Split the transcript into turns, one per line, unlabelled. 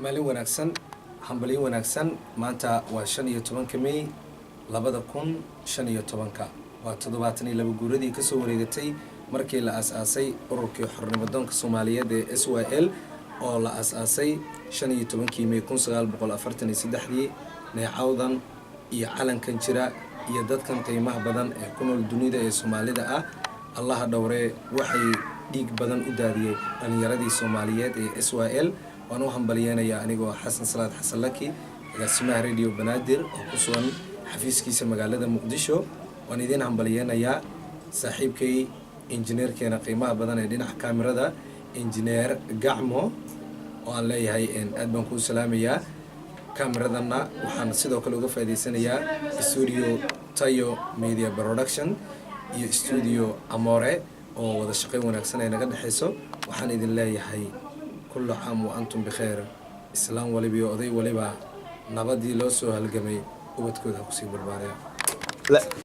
Maalin wanaagsan, hambalyo wanaagsan. Maanta waa 15-ka May 2015-ka. Waa 72 guuradii kasoo wareegatay markii la aas-aasay ururkii xornimadoonka Soomaaliyeed ee SYL, oo la aas-aasay 15-kii May 1943-dii. Neecawdan iyo calankan jira iyo dadkan qiimaha badan ee ku nool dunida ee Soomaalida ah, Allaha dhowree, waxay dhiig badan u daadiyey dhalinyaradii Soomaaliyeed ee SYL. Waan u hambalyeynayaa anigoo Xasan Salaad Xasan Laki, agaasimaha Radio Banaadir oo ku sugan xafiiskiisa magaalada Muqdisho. Waan idiin hambalyeynayaa. Saaxiibkay injineerkeena qiimaha badan ee dhinaca kaamirada, Injineer Gacmo, oo aan leeyahay aad baan kuu salaamayaa. Kaamiradanna waxaan sidoo kale uga faa'iidaysanayaa Studio Tayo Media Production iyo Studio Amore oo wada shaqayn wanaagsan ay naga dhexayso. Waxaan idin leeyahay kullu caam wa antum bikheer. Islaam waliba iyo oday waliba nabadii loo soo halgamay ubadkooda ha kusii barbaaraya.